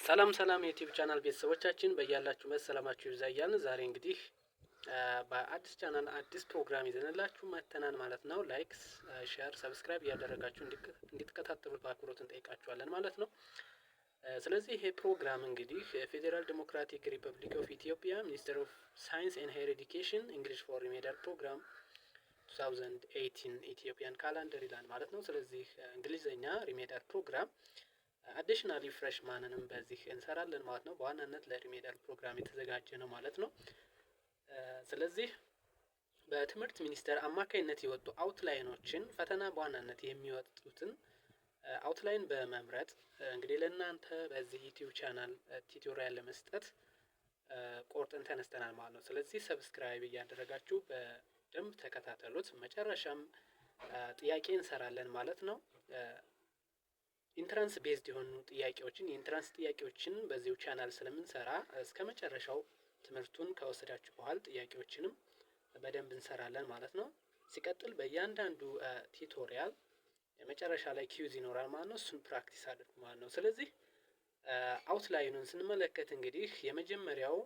ሰላም ሰላም የ YouTube channel ቤተሰቦቻችን፣ በያላችሁበት ሰላማችሁ ይብዛ እያልን ዛሬ እንግዲህ በአዲስ ቻናል አዲስ ፕሮግራም ይዘንላችሁ መጥተናል ማለት ነው። Like፣ share፣ subscribe እያደረጋችሁ እንድትከታተሉት በአክብሮት እንጠይቃችኋለን ማለት ነው። ስለዚህ ይሄ ፕሮግራም እንግዲህ Federal Democratic Republic of Ethiopia, Ministry of Science and Higher Education, English for Remedial Program 2018 Ethiopian calendar ይላል ማለት ነው። ስለዚህ እንግሊዝኛ remedial program additionally freshman ንም በዚህ እንሰራለን ማለት ነው። በዋናነት ለ remedial program የተዘጋጀ ነው ማለት ነው። ስለዚህ በትምህርት ሚኒስቴር አማካኝነት የወጡ outline ኦችን፣ ፈተና በዋናነት የሚወጡትን outline በመምረጥ እንግዲህ ለእናንተ በዚህ YouTube channel tutorial ለመስጠት ቆርጠን ተነስተናል ማለት ነው። ስለዚህ subscribe እያደረጋችሁ በደንብ ተከታተሉት። መጨረሻም ጥያቄ እንሰራለን ማለት ነው። Entrance based የሆኑ ጥያቄዎችን፣ የ entrance ጥያቄዎችን በዚሁ ቻናል ስለምንሰራ እስከ መጨረሻው ትምህርቱን ከወሰዳችሁ በኋላ ጥያቄዎችንም በደንብ እንሰራለን ማለት ነው። ሲቀጥል በእያንዳንዱ tutorial የመጨረሻ ላይ quiz ይኖራል ማለት ነው። እሱን practice አድርጉ ማለት ነው። ስለዚህ outline ኑን ስንመለከት እንግዲህ የመጀመሪያው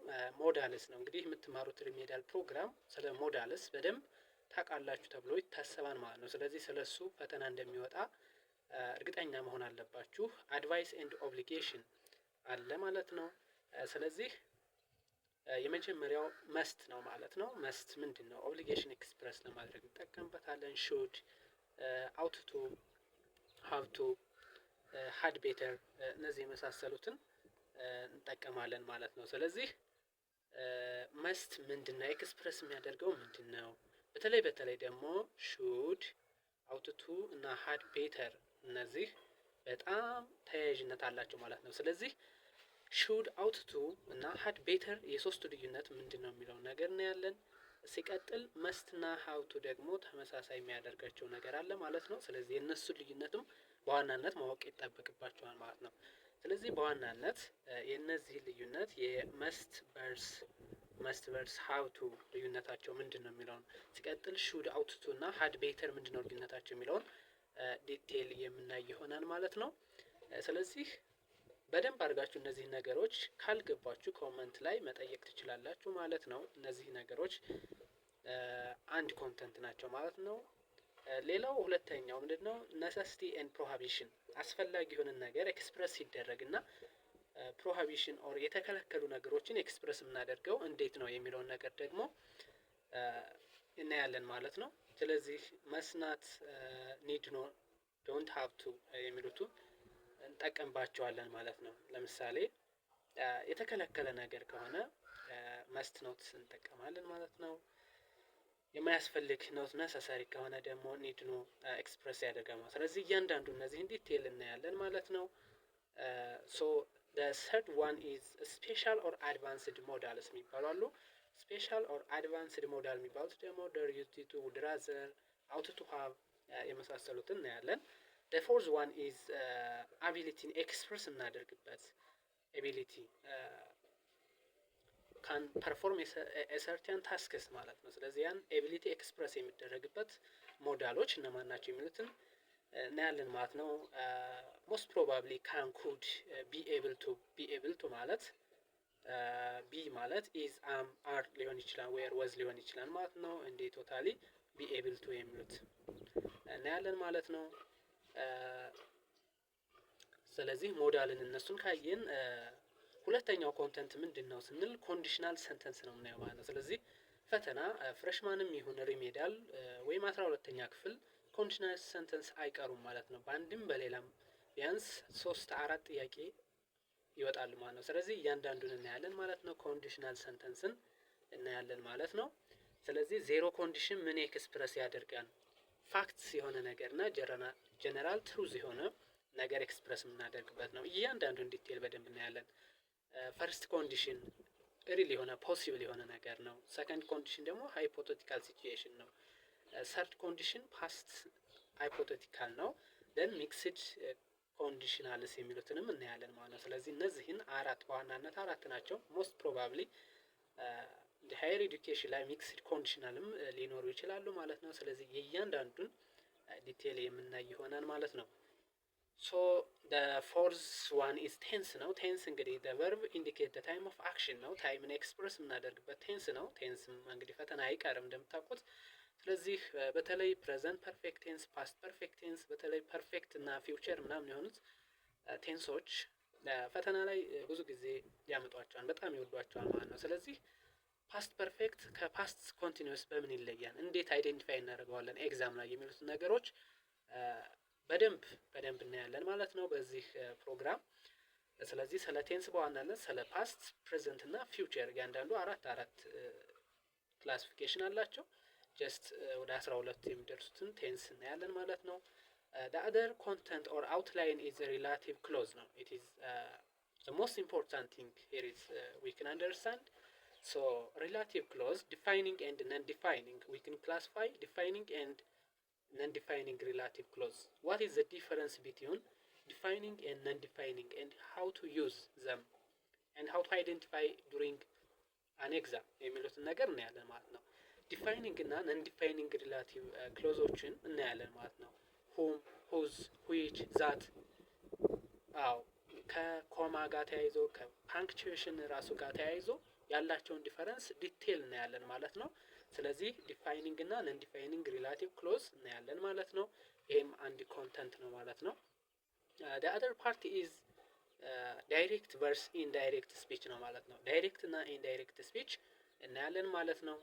modals ነው። እንግዲህ የምትማሩት remedial program ስለ modals በደንብ ታውቃላችሁ ተብሎ ይታሰባል ማለት ነው። ስለዚህ ስለ እሱ ፈተና እንደሚወጣ እርግጠኛ መሆን አለባችሁ። Advice and obligation አለ ማለት ነው። ስለዚህ የመጀመሪያው must ነው ማለት ነው። Must ምንድን ነው? Obligation express ለማድረግ እንጠቀምበታለን። Should፣ ought to፣ have to፣ had better እነዚህ የመሳሰሉትን እንጠቀማለን ማለት ነው። ስለዚህ must ምንድን ነው? Express የሚያደርገው ምንድን ነው? በተለይ በተለይ ደግሞ should፣ ought to እና had better እነዚህ በጣም ተያያዥነት አላቸው ማለት ነው። ስለዚህ should፣ ought to እና had better የሶስቱ ልዩነት ምንድን ነው የሚለውን ነገር እናያለን። ሲቀጥል must ና have to ደግሞ ተመሳሳይ የሚያደርጋቸው ነገር አለ ማለት ነው። ስለዚህ የእነሱን ልዩነትም በዋናነት ማወቅ ይጠበቅባችኋል ማለት ነው። ስለዚህ በዋናነት የእነዚህ ልዩነት የ must versus have to ልዩነታቸው ምንድን ነው የሚለውን፣ ሲቀጥል should፣ ought to እና had better ምንድን ነው ልዩነታቸው የሚለውን detail የምናይ ይሆናል ማለት ነው። ስለዚህ በደንብ አድርጋችሁ እነዚህ ነገሮች ካልገባችሁ comment ላይ መጠየቅ ትችላላችሁ ማለት ነው። እነዚህ ነገሮች አንድ content ናቸው ማለት ነው። ሌላው ሁለተኛው ምንድነው? Necessity and prohibition፣ አስፈላጊ የሆነን ነገር express ሲደረግ እና prohibition or የተከለከሉ ነገሮችን express የምናደርገው እንዴት ነው የሚለውን ነገር ደግሞ እናያለን ማለት ነው። ስለዚህ must not፣ need not፣ don't have to የሚሉቱ እንጠቀምባቸዋለን ማለት ነው። ለምሳሌ የተከለከለ ነገር ከሆነ must not እንጠቀማለን ማለት ነው። የማያስፈልግ not necessary ከሆነ ደግሞ need not express ያደርጋል ማለት። ስለዚህ እያንዳንዱ እነዚህን detail እናያለን ማለት ነው። So third one is special or advanced modals የሚባሉ አሉ። Special or advanced modal የሚባሉት ደግሞ dare፣ used to፣ would rather፣ ought to have የመሳሰሉትን እናያለን። Fourth one is ability ን express እናደርግበት፣ ability can perform certain tasks ማለት ነው። ስለዚህ ያን ability express የሚደረግበት modal ኦች እነማን ናቸው የሚሉትን እናያለን ማለት ነው። Most probably can፣ could፣ be able to። Be able to ማለት be ማለት is፣ am፣ are ሊሆን ይችላል፣ were፣ was ሊሆን ይችላል ማለት ነው። እንዴ totally be able to የሚሉት እናያለን ማለት ነው። ስለዚህ modal ን እነሱን ካየን ሁለተኛው content ምንድን ነው ስንል conditional sentence ነው የምናየው ማለት ነው። ስለዚህ ፈተና freshman ም ይሁን remedial ወይም 12ኛ ክፍል conditional sentence አይቀሩም ማለት ነው። በአንድም በሌላም ቢያንስ ሶስት አራት ጥያቄ ይወጣሉ ማለት ነው። ስለዚህ እያንዳንዱን እናያለን ማለት ነው። Conditional sentence ን እናያለን ማለት ነው። ስለዚህ zero condition ምን express ያደርጋል? Facts የሆነ ነገር እና general truth የሆነ ነገር express የምናደርግበት ነው። እያንዳንዱን detail በደንብ እናያለን። First condition real የሆነ possible የሆነ ነገር ነው። Second condition ደግሞ hypothetical situation ነው። Third condition past hypothetical ነው። Then mixed conditionals የሚሉትንም እናያለን ማለት ነው። ስለዚህ እነዚህን አራት፣ በዋናነት አራት ናቸው። Most probably higher education ላይ mixed conditional ም ሊኖሩ ይችላሉ ማለት ነው። ስለዚህ የእያንዳንዱን detail የምናይ ይሆናል ማለት ነው። So So fourth one is tense ነው። Tense እንግዲህ verb indicate time of action ነው። Time ን express የምናደርግበት tense ነው። Tense ም እንግዲህ ፈተና አይቀርም እንደምታውቁት። ስለዚህ በተለይ present perfect tense፣ past perfect tense፣ በተለይ perfect እና future ምናምን የሆኑት tense ኦች ፈተና ላይ ብዙ ጊዜ ያመጧቸዋል፣ በጣም ይወዷቸዋል ማለት ነው። ስለዚህ past perfect ከ past continuous በምን ይለያል፣ እንዴት identify እናደርገዋለን exam ላይ የሚሉትን ነገሮች በደንብ በደንብ እናያለን ማለት ነው በዚህ ፕሮግራም። ስለዚህ ስለ tense በዋናነት ስለ past፣ present እና future እያንዳንዱ አራት አራት classification አላቸው። Just ወደ 12 የሚደርሱትን tense እናያለን ማለት ነው። The other content or outline is relative clause ነው። It is the most important thing here is we can understand. So relative clause, defining and non defining, we can classify defining and non defining relative clause. What is the difference between defining and non defining and how to use them and how to identify during an exam የሚሉትን ነገር እናያለን ማለት ነው። Defining እና non defining relative clause ኦችን እናያለን ማለት ነው። Whom፣ whose፣ which፣ that፣ አዎ፣ ከ comma ጋር ተያይዞ፣ ከ punctuation ራሱ ጋር ተያይዞ ያላቸውን difference detail እናያለን ማለት ነው። ስለዚህ defining እና non defining relative clause እናያለን ማለት ነው። ይሄም አንድ content ነው ማለት ነው። The other part is direct versus indirect speech ነው ማለት ነው። Direct እና indirect speech እናያለን ማለት ነው።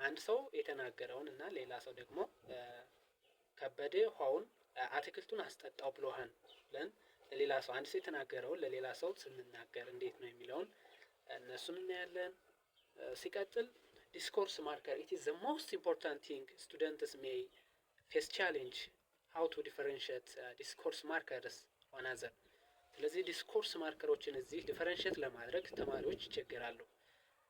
አንድ ሰው የተናገረውን እና ሌላ ሰው ደግሞ ከበደ ውሃውን አትክልቱን አስጠጣው ብሎሃል ብለን ለሌላ ሰው፣ አንድ ሰው የተናገረውን ለሌላ ሰው ስንናገር እንዴት ነው የሚለውን እነሱን እናያለን። ሲቀጥል discourse marker. It is the most important thing. Students may face challenge how to differentiate discourse markers one other። ስለዚህ discourse marker ኦችን እዚህ differentiate ለማድረግ ተማሪዎች ይቸገራሉ።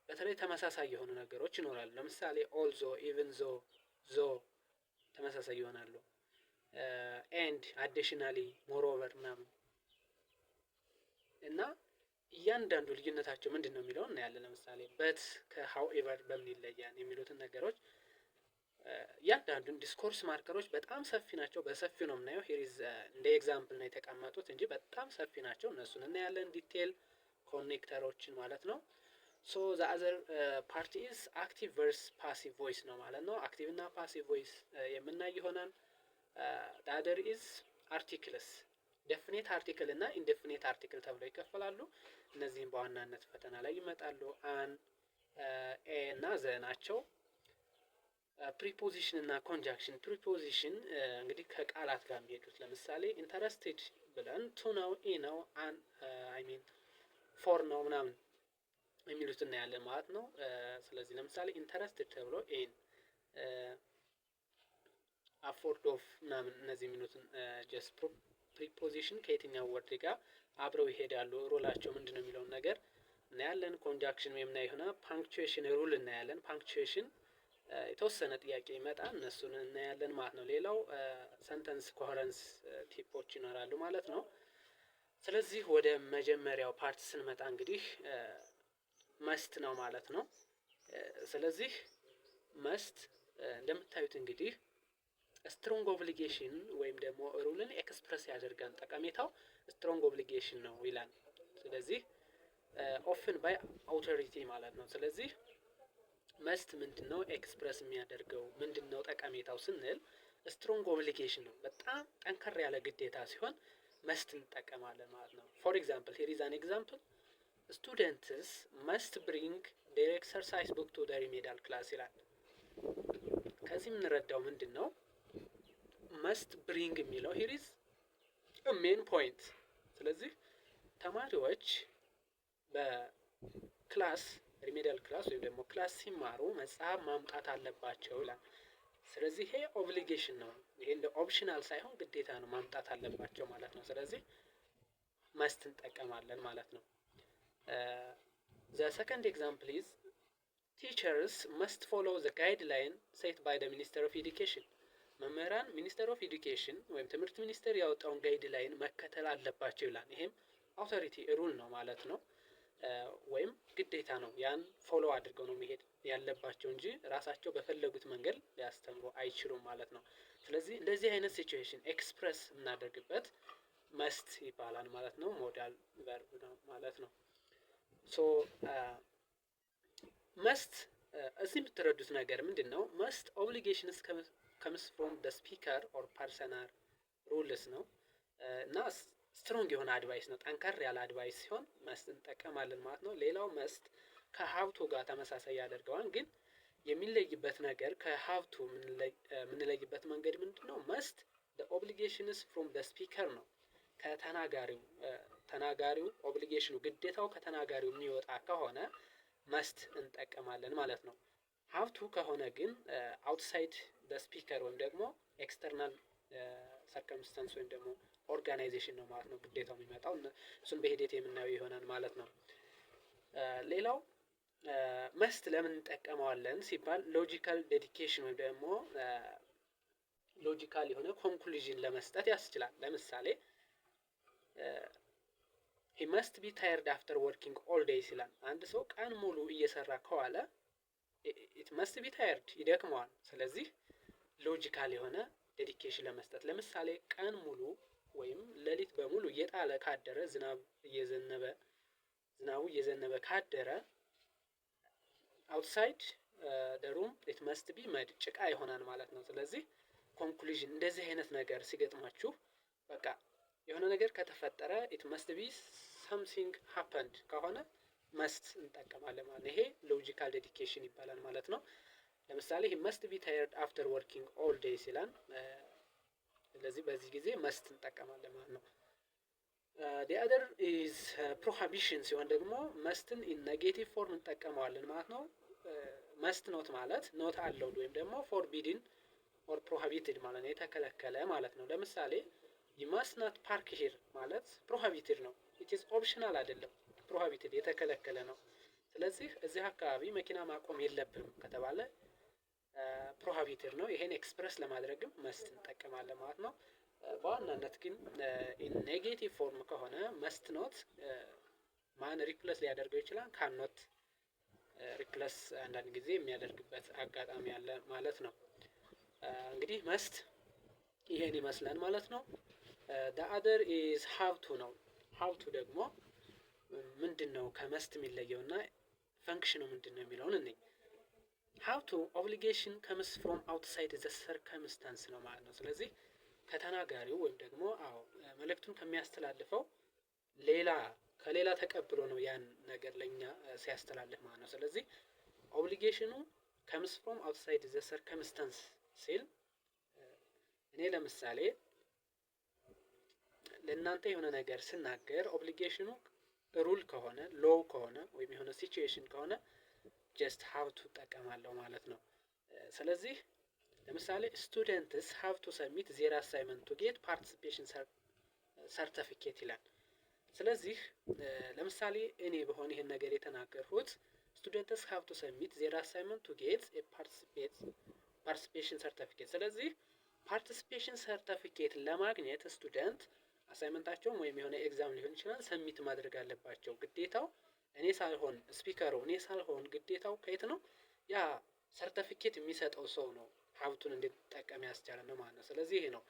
በተለይ ተመሳሳይ የሆኑ ነገሮች ይኖራሉ። ለምሳሌ although፣ even though፣ though ተመሳሳይ ይሆናሉ። And፣ additionally፣ moreover ምናምን እና እያንዳንዱ ልዩነታቸው ምንድን ነው የሚለውን እናያለን። ለምሳሌ but ከ however በምን ይለያል የሚሉትን ነገሮች እያንዳንዱን discourse marker ኦች በጣም ሰፊ ናቸው። በሰፊው ነው የምናየው። Here is እንደ example ነው የተቀመጡት እንጂ በጣም ሰፊ ናቸው። እነሱን እናያለን detail connector ኦችን ማለት ነው። So the other part is active versus passive voice ነው ማለት ነው። Active እና passive voice የምናይ ይሆናል። The other is articles. Definite article እና indefinite article ተብለው ይከፈላሉ። እነዚህም በዋናነት ፈተና ላይ ይመጣሉ። An፣ a እና the ናቸው። Preposition እና conjunction። Preposition እንግዲህ ከቃላት ጋር የሚሄዱት፣ ለምሳሌ interested ብለን to ነው፣ in ነው፣ an፣ I mean for ነው ምናምን የሚሉት እናያለን ማለት ነው። ስለዚህ ለምሳሌ interested ተብሎ in፣ afford of ምናምን እነዚህ የሚሉትን just preposition ከየትኛው word ጋር አብረው ይሄዳሉ፣ role ኣቸው ምንድን ነው የሚለውን ነገር እናያለን። Conjunction የምናየው የሆነ punctuation rule እናያለን። Punctuation የተወሰነ ጥያቄ ይመጣል፣ እነሱን እናያለን ማለት ነው። ሌላው sentence coherence tip ኦች ይኖራሉ ማለት ነው። ስለዚህ ወደ መጀመሪያው part ስንመጣ እንግዲህ must ነው ማለት ነው። ስለዚህ must እንደምታዩት እንግዲህ strong obligation ወይም ደግሞ rule ን express ያደርጋል። ጠቀሜታው strong obligation ነው ይላል። ስለዚህ often by authority ማለት ነው። ስለዚህ must ምንድን ነው express የሚያደርገው፣ ምንድን ነው ጠቀሜታው ስንል strong obligation ነው። በጣም ጠንከር ያለ ግዴታ ሲሆን must እንጠቀማለን ማለት ነው። For example, here is an example: students must bring their exercise book to the remedial class ይላል። ከዚህ የምንረዳው ምንድን ነው? Must bring የሚለው here is main point። ስለዚህ ተማሪዎች በ class፣ remedial class ወይም ደግሞ class ሲማሩ መጽሐፍ ማምጣት አለባቸው ይላል። ስለዚህ ይሄ obligation ነው። ይሄ እንደ optional ሳይሆን ግዴታ ነው፣ ማምጣት አለባቸው ማለት ነው። ስለዚህ must እንጠቀማለን ማለት ነው። The second example is teachers must follow the guideline set by the Minister of Education። መምህራን Minister of Education ወይም ትምህርት ሚኒስቴር ያወጣውን guideline መከተል አለባቸው ይላል። ይሄም authority rule ነው ማለት ነው። ወይም ግዴታ ነው። ያን follow አድርገው ነው መሄድ ያለባቸው እንጂ ራሳቸው በፈለጉት መንገድ ሊያስተምሩ አይችሉም ማለት ነው። ስለዚህ እንደዚህ አይነት situation express የምናደርግበት must ይባላል ማለት ነው። Modal verb ነው ማለት ነው። So must እዚህ የምትረዱት ነገር ምንድን ነው? Must obligations comes from the speaker or personal rules ነው እና strong የሆነ advice ነው። ጠንከር ያለ advice ሲሆን must እንጠቀማለን ማለት ነው። ሌላው must ከ have to ጋር ተመሳሳይ ያደርገዋል። ግን የሚለይበት ነገር ከ have to የምንለይበት መንገድ ምንድን ነው? Must obligations from the speaker ነው። ከተናጋሪው ተናጋሪው obligation ኑ ግዴታው ከተናጋሪው የሚወጣ ከሆነ must እንጠቀማለን ማለት ነው። Have to ከሆነ ግን outside the speaker ወይም ደግሞ external circumstance ወይም ደግሞ organization ነው ማለት ነው ግዴታው የሚመጣው። እሱን በሂደት የምናየው ይሆናል ማለት ነው። ሌላው must ለምን እንጠቀመዋለን ሲባል logical deduction ወይም ደግሞ logical የሆነ conclusion ለመስጠት ያስችላል። ለምሳሌ "He must be tired after working all days" ይላል። አንድ ሰው ቀን ሙሉ እየሰራ ከዋለ it must be tired፣ ይደክመዋል። ስለዚህ logical የሆነ deduction ለመስጠት፣ ለምሳሌ ቀን ሙሉ ወይም ሌሊት በሙሉ እየጣለ ካደረ፣ ዝናብ እየዘነበ፣ ዝናቡ እየዘነበ ካደረ outside the room it must be mud፣ ጭቃ ይሆናል ማለት ነው። ስለዚህ conclusion እንደዚህ አይነት ነገር ሲገጥማችሁ በቃ የሆነ ነገር ከተፈጠረ it must be something happened ከሆነ must እንጠቀማለን ማለት ነው። ይሄ logical deduction ይባላል ማለት ነው። ለምሳሌ "He must be tired after working all days" ይላል። ስለዚህ በዚህ ጊዜ must እንጠቀማለን ማለት ነው። The other is prohibition ሲሆን ደግሞ must ን in negative form እንጠቀመዋለን ማለት ነው። Must not ማለት not allowed ወይም ደግሞ forbidden or prohibited ማለት ነው፣ የተከለከለ ማለት ነው። ለምሳሌ "You must not park here" ማለት prohibited ነው። It is optional አይደለም፣ prohibited የተከለከለ ነው። ስለዚህ እዚህ አካባቢ መኪና ማቆም የለብህም ከተባለ prohibited ነው። ይሄን express ለማድረግም must እንጠቀማለን ማለት ነው። በዋናነት ግን in negative form ከሆነ must not ማን replace ሊያደርገው ይችላል? ካኖት ሪፕለስ አንዳንድ ጊዜ የሚያደርግበት አጋጣሚ አለ ማለት ነው። እንግዲህ must ይሄን ይመስላል ማለት ነው። The other is have to ነው። Have to ደግሞ ምንድን ነው፣ ከ must የሚለየው እና function ኑ ምንድን ነው የሚለውን እንይ። Have to obligation comes from outside the circumstance ነው ማለት ነው። ስለዚህ ከተናጋሪው ወይም ደግሞ አዎ መልእክቱን ከሚያስተላልፈው ሌላ ከሌላ ተቀብሎ ነው ያን ነገር ለእኛ ሲያስተላልፍ ማለት ነው። ስለዚህ obligation ኑ comes from outside the circumstance ሲል እኔ ለምሳሌ ለእናንተ የሆነ ነገር ስናገር obligation ኑ rule ከሆነ፣ law ከሆነ ወይም የሆነ situation ከሆነ just have to እጠቀማለሁ ማለት ነው። ስለዚህ ለምሳሌ "Students have to submit their assignment to get participation ሰርተፊኬት" ይላል። ስለዚህ ለምሳሌ እኔ ብሆን ይህን ነገር የተናገርኩት "Students have to submit their assignment to get participation certificate"። ስለዚህ participation certificate ለማግኘት student assignment ኣቸውን ወይም የሆነ exam ሊሆን ይችላል submit ማድረግ አለባቸው። ግዴታው እኔ ሳልሆን፣ speaker ኡ እኔ ሳልሆን ግዴታው ከየት ነው? ያ ሰርተፊኬት የሚሰጠው ሰው ነው have to ን እንድንጠቀም ያስቻለ ነው ማለት ነው። ስለዚህ ይሄ ነው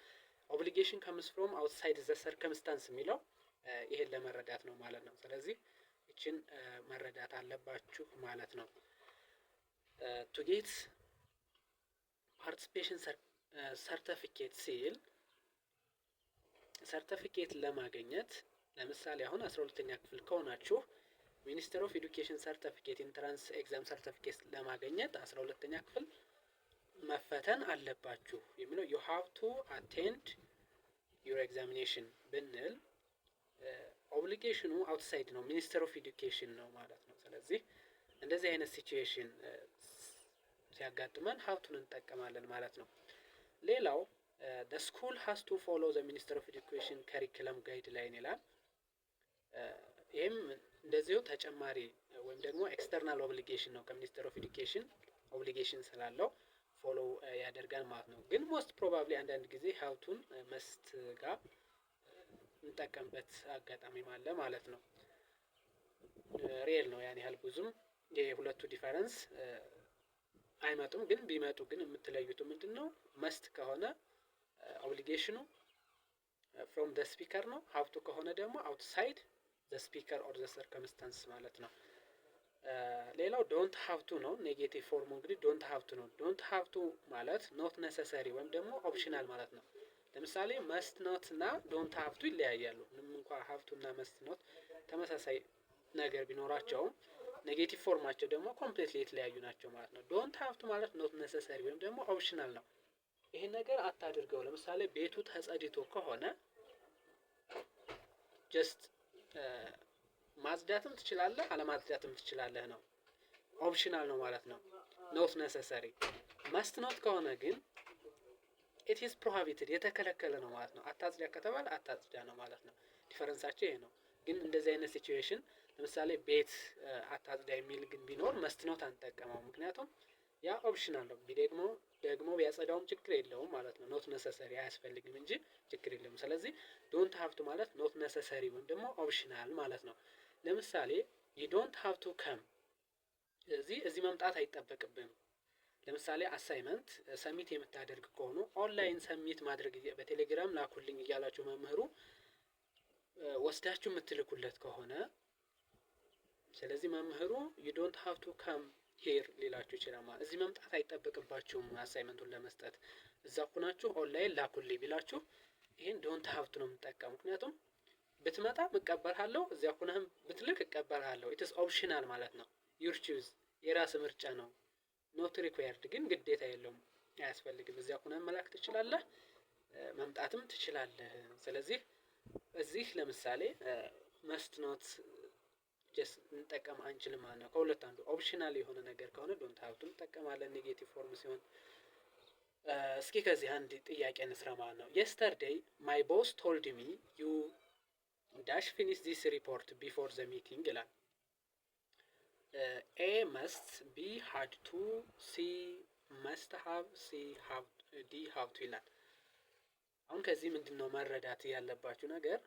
obligation comes from outside the circumstance የሚለው፣ ይሄን ለመረዳት ነው ማለት ነው። ስለዚህ ይችን መረዳት አለባችሁ ማለት ነው። To get participation certificate ሲል ሰርተፊኬት ለማግኘት፣ ለምሳሌ አሁን 12ኛ ክፍል ከሆናችሁ Minister of Education certificate፣ entrance exam certificate ለማግኘት 12ኛ ክፍል መፈተን አለባችሁ የሚለው "You have to attend your examination" ብንል obligation ኑ outside ነው፣ Minister of Education ነው ማለት ነው። ስለዚህ እንደዚህ አይነት situation ሲያጋጥመን have to ን እንጠቀማለን ማለት ነው። ሌላው "The school has to follow the Minister of Education curriculum guideline" ይላል። ይህም እንደዚሁ ተጨማሪ ወይም ደግሞ external obligation ነው። ከ Minister of Education obligation ስላለው follow ያደርጋል ማለት ነው። ግን most probably አንዳንድ ጊዜ have to ን must ጋር እንጠቀምበት አጋጣሚም አለ ማለት ነው። Rare ነው። ያን ያህል ብዙም የሁለቱ difference አይመጡም። ግን ቢመጡ ግን የምትለዩት ምንድን ነው? Must ከሆነ obligation ኑ from the speaker ነው። Have to ከሆነ ደግሞ outside the speaker or the circumstance ማለት ነው። ሌላው don't have to ነው። Negative form ኡ እንግዲህ don't have to ነው። Don't have to ማለት not necessary ወይም ደግሞ optional ማለት ነው። ለምሳሌ must not እና don't have to ይለያያሉ። ምንም እንኳ have to እና must not ተመሳሳይ ነገር ቢኖራቸውም negative form ኣቸው ደግሞ completely የተለያዩ ናቸው ማለት ነው። Don't have to ማለት not necessary ወይም ደግሞ optional ነው። ይሄን ነገር አታድርገው። ለምሳሌ ቤቱ ተጸድቶ ከሆነ just ማጽዳትም ትችላለህ፣ አለማጽዳትም ትችላለህ ነው። Optional ነው ማለት ነው። Not necessary። Must not ከሆነ ግን it is prohibited፣ የተከለከለ ነው ማለት ነው። አታጽዳ ከተባለ አታጽዳ ነው ማለት ነው። Difference ኣቸው ይሄ ነው። ግን እንደዚህ አይነት situation ለምሳሌ ቤት አታጽዳ የሚል ግን ቢኖር must not አንጠቀመው። ምክንያቱም ያ optional ነው። ቢደግሞ ደግሞ ቢያጸዳውም ችግር የለውም ማለት ነው። Not necessary፣ አያስፈልግም እንጂ ችግር የለውም። ስለዚህ don't have to ማለት not necessary ወይም ደግሞ optional ማለት ነው። ለምሳሌ you don't have to come፣ እዚህ መምጣት አይጠበቅብህም። ለምሳሌ assignment submit የምታደርግ ከሆኑ online submit ማድረግ፣ በቴሌግራም ላኩልኝ እያላችሁ መምህሩ ወስዳችሁ የምትልኩለት ከሆነ፣ ስለዚህ መምህሩ "you don't have to come here" ሊላችሁ ይችላል። ማለት እዚህ መምጣት አይጠበቅባችሁም assignment ኡን ለመስጠት፣ እዛ ሁናችሁ ኦንላይን ላኩልኝ ቢላችሁ ይሄን don't have to ነው የምንጠቀም። ምክንያቱም ብትመጣ እቀበልሃለሁ፣ እዚያ ሁነህም ብትልክ እቀበልሃለሁ። It's optional ማለት ነው። Your choice፣ የራስ ምርጫ ነው። Not required ግን ግዴታ የለውም፣ አያስፈልግም። እዚያ ሁነህ መላክ ትችላለህ፣ መምጣትም ትችላለህ። ስለዚህ እዚህ ለምሳሌ must not just እንጠቀም አንችልም ማለት ነው። ከሁለት አንዱ optional የሆነ ነገር ከሆነ don't have to እንጠቀማለን negative form ሲሆን። እስኪ ከዚህ አንድ ጥያቄ እንስራ ማለት ነው። "Yesterday my boss told me you dash finish this report before the meeting" ይላል። A must፣ B had to፣ C must have፣ C D have to ይላል። አሁን ከዚህ ምንድን ነው መረዳት ያለባችሁ ነገር?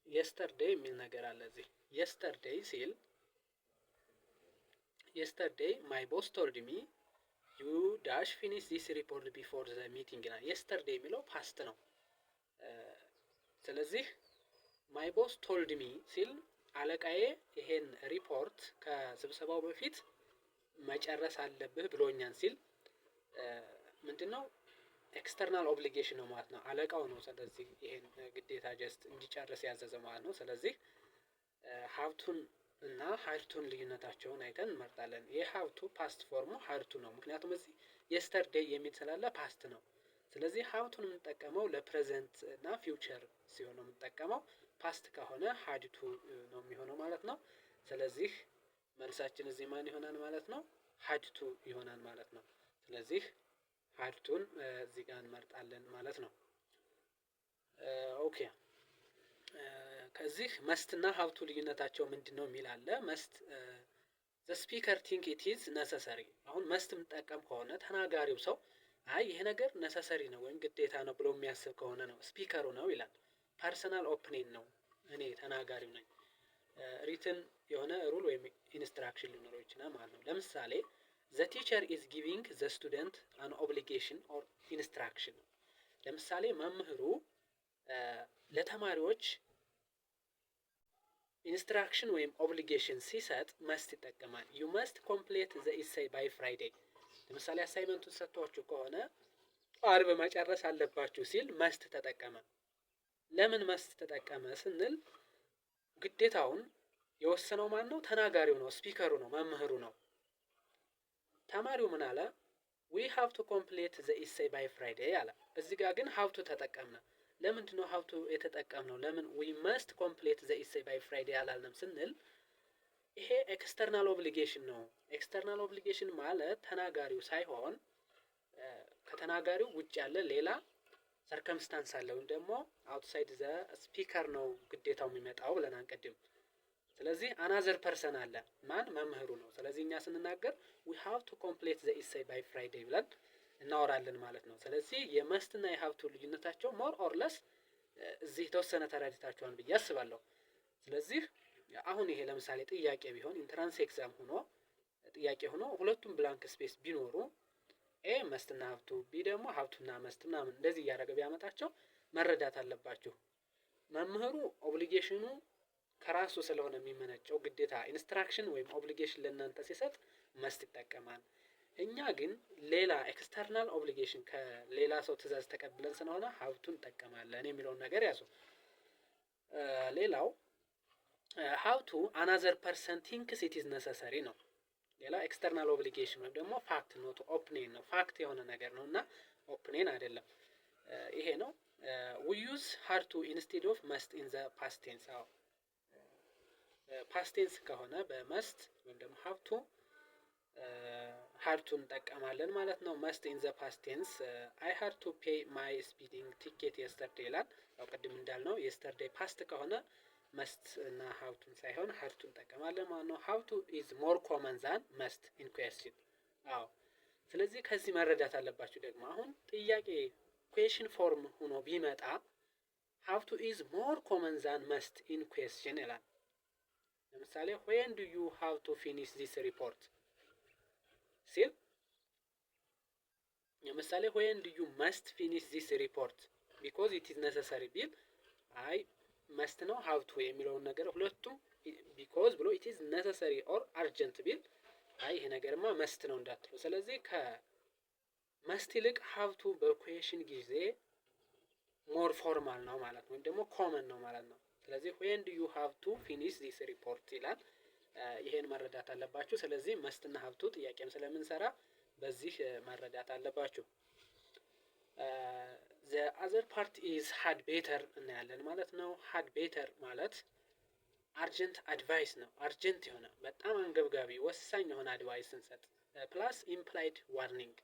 Yesterday የሚል ነገር አለ እዚህ። Yesterday ሲል "Yesterday my boss told me you dash finish this report before the meeting" ይላል። Yesterday የሚለው past ነው። ስለዚህ "my boss told me" ሲል አለቃዬ ይሄን ሪፖርት ከስብሰባው በፊት መጨረስ አለብህ ብሎኛል ሲል ምንድን ነው? External obligation ነው ማለት ነው። አለቃው ነው ስለዚህ ይሄን ግዴታ just እንዲጨርስ ያዘዘ ማለት ነው። ስለዚህ have to ን እና had to ን ልዩነታቸውን አይተን እንመርጣለን። የ have to past form ኡ had to ነው። ምክንያቱም እዚህ yesterday የሚል ስላለ past ነው። ስለዚህ have to ን የምንጠቀመው ለ present እና future ሲሆን ነው የምንጠቀመው። Past ከሆነ had to ነው የሚሆነው ማለት ነው። ስለዚህ መልሳችን እዚህ ማን ይሆናል ማለት ነው? Had to ይሆናል ማለት ነው። ስለዚህ had to ን እዚህ ጋር እንመርጣለን ማለት ነው። Okay፣ ከዚህ must እና have to ልዩነታቸው ምንድን ነው የሚል አለ። Must, the speaker think it is necessary። አሁን must የምንጠቀም ከሆነ ተናጋሪው ሰው አይ ይሄ ነገር necessary ነው ወይም ግዴታ ነው ብሎ የሚያስብ ከሆነ ነው፣ speaker ኡ ነው ይላል። Personal opinion ነው፣ እኔ ተናጋሪው ነኝ። Written የሆነ rule ወይም instruction ሊኖረው ይችላል ማለት ነው። ለምሳሌ the teacher is giving the student an obligation or instruction። ለምሳሌ መምህሩ ለተማሪዎች instruction ወይም obligation ሲሰጥ must ይጠቀማል። "You must complete the essay by Friday"። ለምሳሌ assignment ኡን ሰጥቷችሁ ከሆነ አርብ መጨረስ አለባችሁ ሲል must ተጠቀመ። ለምን must ተጠቀመ ስንል ግዴታውን የወሰነው ማን ነው? ተናጋሪው ነው፣ speaker ኡ ነው፣ መምህሩ ነው። ተማሪው ምን አለ? "We have to complete the essay by Friday" አለ። እዚህ ጋር ግን have to ተጠቀምነ። ለምንድን ነው have to የተጠቀምነው? ለምን "we must complete the essay by Friday" አላልንም ስንል ይሄ external obligation ነው። External obligation ማለት ተናጋሪው ሳይሆን ከተናጋሪው ውጭ ያለ ሌላ circumstance አለ ወይም ደግሞ outside the speaker ነው ግዴታው የሚመጣው ብለን አንቀድም። ስለዚህ another person አለ። ማን? መምህሩ ነው። ስለዚህ እኛ ስንናገር "we have to complete the essay by Friday" ብለን እናወራለን ማለት ነው። ስለዚህ የ must ና የ have to ልዩነታቸው more or less እዚህ የተወሰነ ተረድታችኋል ብዬ አስባለሁ። ስለዚህ አሁን ይሄ ለምሳሌ ጥያቄ ቢሆን፣ entrance exam ሆኖ ጥያቄ ሆኖ ሁለቱም blank space ቢኖሩ፣ A must ና have to፣ B ደግሞ have to ና must ምናምን እንደዚህ እያደረገ ቢያመጣቸው መረዳት አለባችሁ። መምህሩ obligation ኑ ከራሱ ስለሆነ የሚመነጨው ግዴታ instruction ወይም obligation ለእናንተ ሲሰጥ must ይጠቀማል። እኛ ግን ሌላ external obligation ከሌላ ሰው ትእዛዝ ተቀብለን ስለሆነ have to እንጠቀማለን የሚለውን ነገር ያዙ። ሌላው have to another person thinks it is necessary ነው። ሌላ external obligation ወይም ደግሞ fact not opinion ነው። Fact የሆነ ነገር ነው እና opinion አይደለም። ይሄ ነው። We use had to instead of must in the past tense። አዎ፣ past tense ከሆነ በ must ወይም ደግሞ have to had to እንጠቀማለን ማለት ነው። Must in the past tense፣ "I had to pay my speeding ticket yesterday" ይላል። ያው ቅድም እንዳልነው yesterday past ከሆነ must እና have to ን ሳይሆን had to እንጠቀማለን ማለት ነው። Have to is more common than must in question። አዎ፣ ስለዚህ ከዚህ መረዳት አለባችሁ። ደግሞ አሁን ጥያቄ question form ሆኖ ቢመጣ "have to is more common than must in question" ይላል። ለምሳሌ "When do you have to finish this report?" ሲል፣ ለምሳሌ "When do you must finish this report because it is necessary" ቢል፣ አይ must ነው have to የሚለውን ነገር ሁለቱም because ብሎ it is necessary or urgent ቢል፣ አይ ይሄ ነገርማ must ነው እንዳትሉ። ስለዚህ ከ must ይልቅ have to በ question ጊዜ more formal ነው ማለት ነው፣ ወይም ደግሞ common ነው ማለት ነው። ስለዚህ "When do you have to finish this report?" ይላል። ይሄን መረዳት አለባችሁ። ስለዚህ must ና have to ጥያቄም ስለምንሰራ በዚህ መረዳት አለባችሁ። The other part is had better እናያለን ማለት ነው። Had better ማለት urgent advice ነው። Urgent የሆነ፣ በጣም አንገብጋቢ፣ ወሳኝ የሆነ advice ስንሰጥ plus implied warning።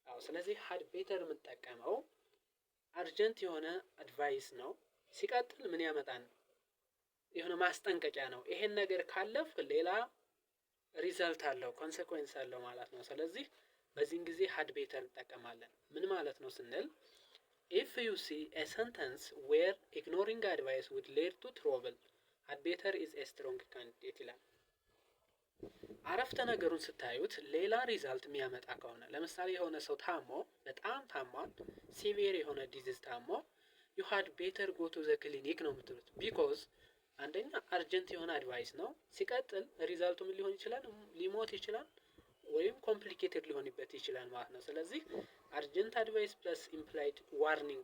አዎ፣ ስለዚህ had better የምንጠቀመው urgent የሆነ advice ነው። ሲቀጥል ምን ያመጣል? የሆነ ማስጠንቀቂያ ነው። ይሄን ነገር ካለፍክ ሌላ result አለው፣ consequence አለው ማለት ነው። ስለዚህ በዚህን ጊዜ had better እንጠቀማለን። ምን ማለት ነው ስንል፣ if you see a sentence where ignoring advice would lead to trouble, had better is a strong candidate ይላል። አረፍተ ነገሩን ስታዩት ሌላ result የሚያመጣ ከሆነ፣ ለምሳሌ የሆነ ሰው ታሞ፣ በጣም ታሟል፣ severe የሆነ disease ታሞ "You had better go to the clinic" ነው የምትሉት። Because አንደኛ urgent የሆነ advice ነው። ሲቀጥል result ኡ ምን ሊሆን ይችላል? ሊሞት ይችላል ወይም complicated ሊሆንበት ይችላል ማለት ነው። ስለዚህ urgent advice plus implied warning፣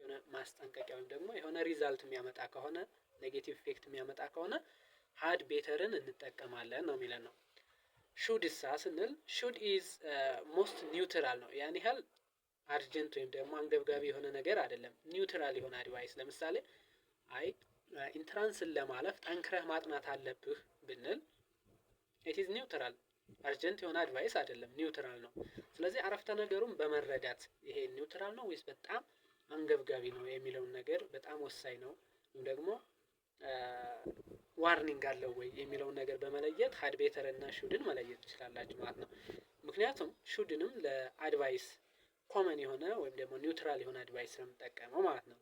የሆነ ማስጠንቀቂያ ወይም ደግሞ የሆነ result የሚያመጣ ከሆነ፣ negative effect የሚያመጣ ከሆነ had better ን እንጠቀማለን ነው የሚለን ነው። Should ሳ ስንል should is most neutral ነው። ያን ያህል urgent ወይም ደግሞ አንገብጋቢ የሆነ ነገር አይደለም። Neutral የሆነ advice፣ ለምሳሌ አይ entrance ን ለማለፍ ጠንክረህ ማጥናት አለብህ ብንል it is neutral፣ urgent የሆነ advice አይደለም፣ neutral ነው። ስለዚህ አረፍተ ነገሩን በመረዳት ይሄ neutral ነው ወይስ በጣም አንገብጋቢ ነው የሚለውን ነገር፣ በጣም ወሳኝ ነው ወይም ደግሞ warning አለው ወይ የሚለውን ነገር በመለየት had better እና should ን መለየት ትችላላችሁ ማለት ነው። ምክንያቱም should ንም ለ advice common የሆነ ወይም ደግሞ neutral የሆነ advice ስለምጠቀመው ማለት ነው።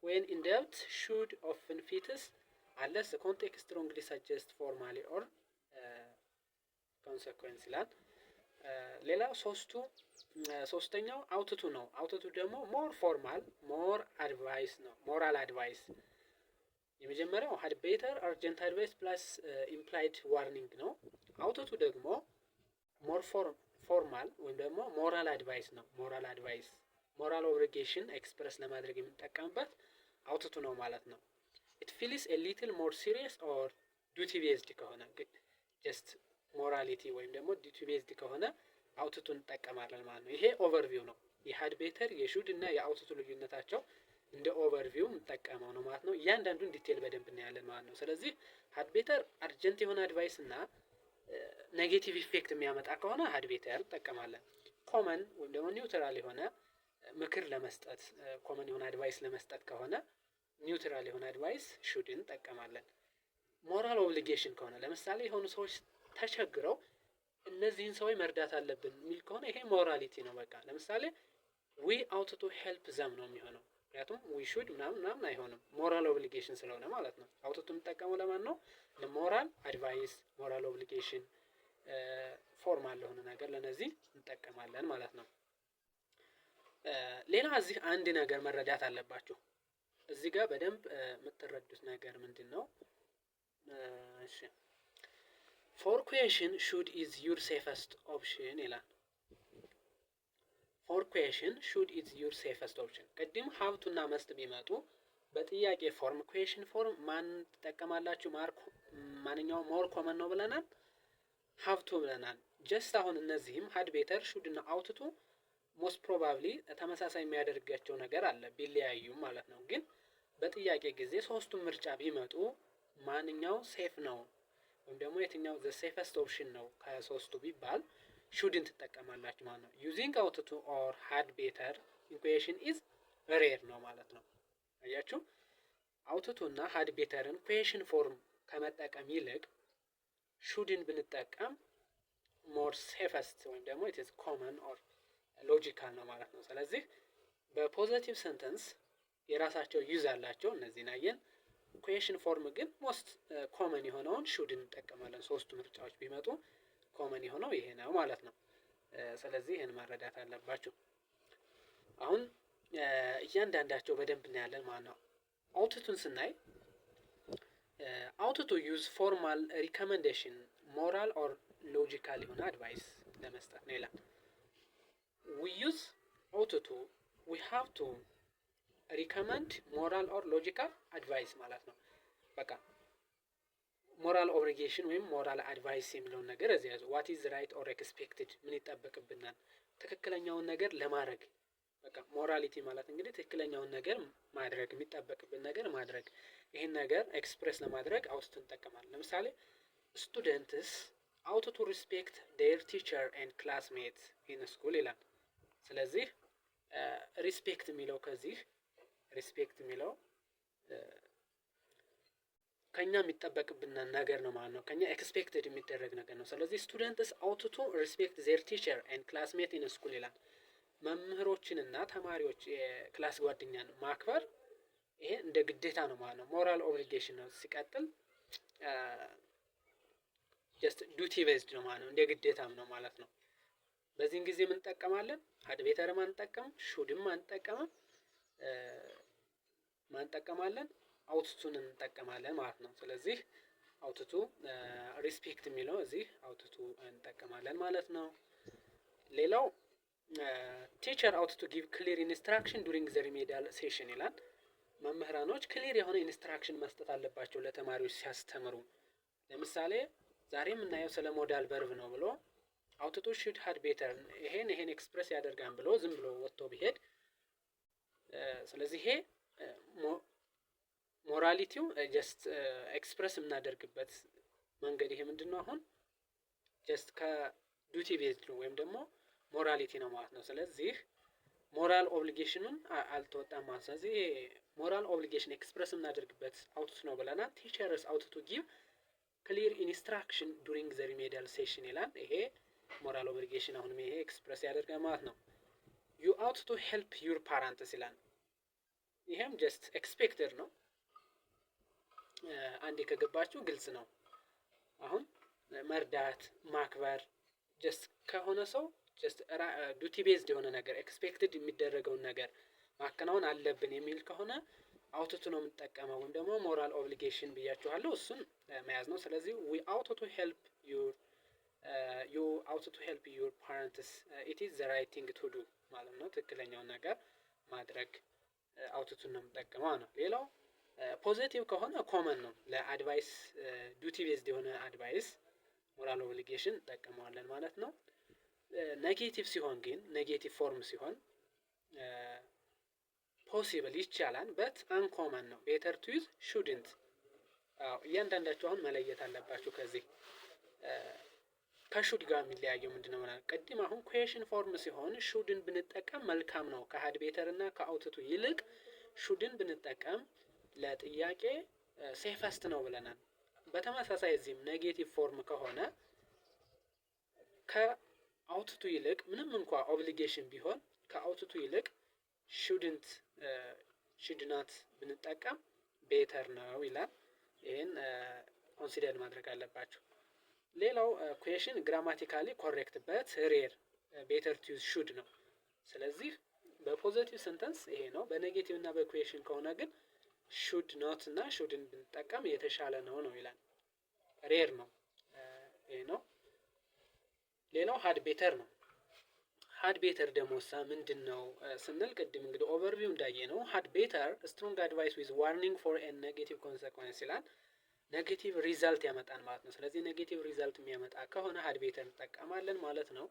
When in doubt, should often fits unless context strongly suggest formally or consequence ይላል። ሌላው ሶስተኛው ought to ነው። Ought to ደግሞ more formal, more advice ነው። Moral advice። የመጀመሪያው had better urgent advice plus implied warning ነው። Ought to ደግሞ more formal ወይም ደግሞ moral advice ነው። Moral advice፣ moral obligation express ለማድረግ የምንጠቀምበት ought to ነው ማለት ነው። It feels a little more serious or duty based ከሆነ፣ just morality ወይም ደግሞ duty based ከሆነ ought to እንጠቀማለን ማለት ነው። ይሄ overview ነው። የ had better፣ የ should እና የ ought to ልዩነታቸው እንደ overview የምንጠቀመው ነው ማለት ነው። እያንዳንዱን detail በደንብ እናያለን ማለት ነው። ስለዚህ had better urgent የሆነ advice እና negative effect የሚያመጣ ከሆነ had better እንጠቀማለን። Common ወይም ደግሞ neutral የሆነ ምክር ለመስጠት፣ common የሆነ advice ለመስጠት ከሆነ፣ neutral የሆነ advice should እንጠቀማለን። Moral obligation ከሆነ፣ ለምሳሌ የሆኑ ሰዎች ተቸግረው እነዚህን ሰዎች መርዳት አለብን የሚል ከሆነ ይሄ morality ነው። በቃ ለምሳሌ "We ought to help them" ነው የሚሆነው። ምክንያቱም we should ምናምን ምናምን አይሆንም፣ moral obligation ስለሆነ ማለት ነው። Ought to የምንጠቀመው ለማን ነው? ለ moral advice፣ moral obligation፣ formal ለሆነ ነገር ለነዚህ እንጠቀማለን ማለት ነው። ሌላ እዚህ አንድ ነገር መረዳት አለባችሁ። እዚህ ጋር በደንብ የምትረዱት ነገር ምንድን ነው? እሺ፣ for question should is your safest option ይላል። For question, should is your safest option። ቅድም have to እና must ቢመጡ በጥያቄ form፣ question form ማን ትጠቀማላችሁ? ማንኛውም more common ነው ብለናል። Have to ብለናል። Just አሁን እነዚህም had better፣ should እና ought to most probably ተመሳሳይ የሚያደርጋቸው ነገር አለ ቢለያዩም ማለት ነው። ግን በጥያቄ ጊዜ ሶስቱም ምርጫ ቢመጡ ማንኛው safe ነው ወይም ደግሞ የትኛው the safest option ነው ከሶስቱ ቢባል should ን ትጠቀማላችሁ ማለት ነው። Using ought to or had better in question is rare ነው ማለት ነው። አያችሁ፣ ought to እና had better ን question form ከመጠቀም ይልቅ should ን ብንጠቀም more safest ወይም ደግሞ it is common or logical ነው ማለት ነው። ስለዚህ በ positive sentence የራሳቸው use አላቸው፣ እነዚህን አየን። Question form ግን most common የሆነውን should እንጠቀማለን። ሶስቱ ምርጫዎች ቢመጡ common የሆነው ይሄ ነው ማለት ነው። ስለዚህ ይህን መረዳት አለባችሁ። አሁን እያንዳንዳቸው በደንብ እናያለን ማለት ነው። Ought to ን ስናይ ought to use formal recommendation፣ moral or logical የሆነ advice ለመስጠት ነው ይላል። We use ought to, we have to recommend moral or logical advice ማለት ነው። በቃ moral obligation ወይም moral advice የሚለውን ነገር እዚህ ያዙ። What is right or expected፣ ምን ይጠበቅብናል ትክክለኛውን ነገር ለማድረግ። በቃ morality ማለት እንግዲህ ትክክለኛውን ነገር ማድረግ፣ የሚጠበቅብን ነገር ማድረግ፣ ይህን ነገር express ለማድረግ ought to እንጠቀማለን። ለምሳሌ students ought to respect their teacher and classmate in school ይላል። ስለዚህ respect የሚለው፣ ከዚህ respect የሚለው ከኛ የሚጠበቅብን ነገር ነው ማለት ነው። ከኛ expected የሚደረግ ነገር ነው። ስለዚህ students ought to respect their teacher and classmate in school ይላል። መምህሮችንና ተማሪዎች የ class ጓደኛን ማክበር ይሄ እንደ ግዴታ ነው ማለት ነው። Moral obligation ነው። ሲቀጥል just duty based ነው ማለት ነው። እንደ ግዴታም ነው ማለት ነው። በዚህን ጊዜ ምን እንጠቀማለን? Had better ም አንጠቀምም፣ should ም አንጠቀምም። ማን እንጠቀማለን? Ought to ን እንጠቀማለን ማለት ነው። ስለዚህ ought to፣ respect የሚለው እዚህ ought to እንጠቀማለን ማለት ነው። ሌላው teacher ought to give clear instruction during the remedial session ይላል። መምህራኖች clear የሆነ instruction መስጠት አለባቸው ለተማሪዎች ሲያስተምሩ። ለምሳሌ ዛሬ የምናየው ስለ modal verb ነው ብሎ ought to፣ should፣ had better ይሄን ይሄን express ያደርጋል ብሎ ዝም ብሎ ወጥቶ ቢሄድ፣ ስለዚህ ይሄ morality ው just express የምናደርግበት መንገድ ይሄ ምንድን ነው? አሁን just ከ duty based ነው ወይም ደግሞ morality ነው ማለት ነው። ስለዚህ moral obligation ኑን አልተወጣም ማለት ነው። ስለዚህ moral obligation express የምናደርግበት ought to ነው ብለናል። Teachers ought to give clear instruction during the remedial session ይላል። ይሄ moral obligation አሁንም ይሄ express ያደርጋል ማለት ነው። You ought to help your parents ይላል። ይሄም just expected ነው። አንዴ ከገባችሁ ግልጽ ነው። አሁን መርዳት፣ ማክበር just ከሆነ ሰው just duty based የሆነ ነገር፣ expected የሚደረገውን ነገር ማከናወን አለብን የሚል ከሆነ ought to ነው የምንጠቀመው ወይም ደግሞ moral obligation ብያችኋለሁ። እሱን መያዝ ነው። ስለዚህ we ought to help your you ought to help your parents, it is the right thing to do ማለት ነው። ትክክለኛውን ነገር ማድረግ ought to ን ነው የምንጠቀመው ነው። ሌላው positive ከሆነ common ነው። ለ advice፣ duty based የሆነ advice፣ moral obligation እንጠቀመዋለን ማለት ነው። Negative ሲሆን ግን፣ negative form ሲሆን possible ይቻላል፣ but uncommon ነው። Better to use shouldn't። አዎ፣ እያንዳንዳቸው አሁን መለየት አለባችሁ። ከዚህ ከ should ጋር የሚለያየው ምንድነው? ማለት ቅድም አሁን question form ሲሆን should ን ብንጠቀም መልካም ነው። ከ had better እና ከ ought to ይልቅ should ን ብንጠቀም ለጥያቄ safest ነው ብለናል። በተመሳሳይ እዚህም negative form ከሆነ ከ ought to ይልቅ፣ ምንም እንኳ obligation ቢሆን፣ ከ ought to ይልቅ shouldn't Should not ብንጠቀም better ነው ይላል። ይህን consider ማድረግ አለባችሁ። ሌላው question grammatically correct but rare, better to use should ነው። ስለዚህ በ positive sentence ይሄ ነው። በ negative እና በ question ከሆነ ግን should not እና should ን ብንጠቀም የተሻለ ነው ነው ይላል። Rare ነው፣ ይሄ ነው። ሌላው had better ነው። Had better ደግሞ ሳ ምንድን ነው ስንል ቅድም እንግዲህ overview እንዳየነው had better strong advice with warning for a negative consequence ይላል። Negative result ያመጣል ማለት ነው። ስለዚህ negative result የሚያመጣ ከሆነ had better እንጠቀማለን ማለት ነው።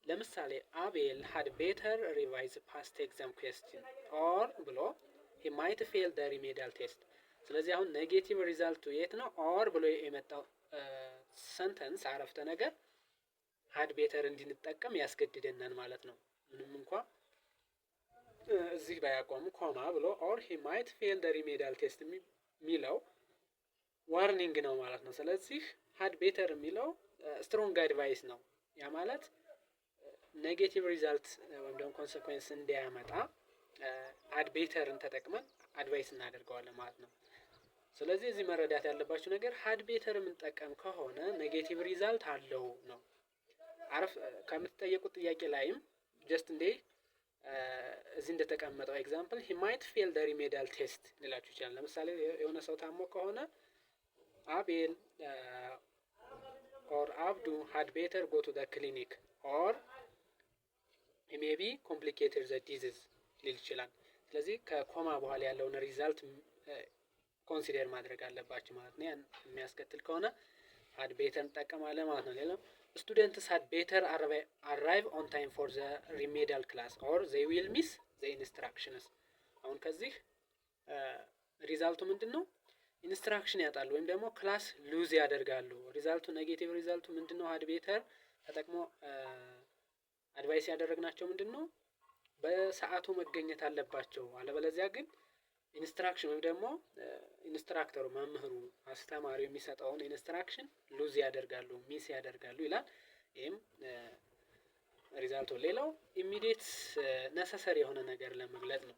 ለምሳሌ አቤል had better revise past exam question or ብሎ he might fail the remedial test። ስለዚህ አሁን negative result ኡ የት ነው? Or ብሎ የመጣው sentence፣ አረፍተ ነገር had better እንድንጠቀም ያስገድደናል ማለት ነው። ምንም እንኳ እዚህ ባያቆም comma ብሎ or he might fail the remedial test የሚለው warning ነው ማለት ነው። ስለዚህ had better የሚለው strong advice ነው። ያ ማለት negative result ወይም ደግሞ consequence እንዳያመጣ had better ን ተጠቅመን advice እናደርገዋለን ማለት ነው። ስለዚህ እዚህ መረዳት ያለባችሁ ነገር had better የምንጠቀም ከሆነ negative result አለው ነው። አረፍ ከምትጠየቁት ጥያቄ ላይም just እንዴ እዚህ እንደተቀመጠው example he might fail the remedial test ሊላችሁ ይችላል። ለምሳሌ የሆነ ሰው ታሞ ከሆነ አቤል or አብዱ had better go to the clinic or maybe complicated the disease ሊል ይችላል። ስለዚህ ከ comma በኋላ ያለውን result consider ማድረግ አለባችሁ ማለት ነው። ያን የሚያስከትል ከሆነ had better እንጠቀማለን ማለት ነው። ሌላው students had better arrive on time for the remedial class or they will miss the instructions። አሁን ከዚህ result ኡ ምንድን ነው? Instruction ያጣሉ ወይም ደግሞ class lose ያደርጋሉ። Result ኡ፣ negative result ኡ ምንድን ነው? Had better ተጠቅሞ advice ያደረግናቸው ምንድን ነው? በሰዓቱ መገኘት አለባቸው። አለበለዚያ ግን instruction ወይም ደግሞ instructor ኡ፣ መምህሩ፣ አስተማሪው የሚሰጠውን instruction lose ያደርጋሉ፣ miss ያደርጋሉ ይላል። ይህም result ኡ። ሌላው immediate necessary የሆነ ነገር ለመግለጽ ነው።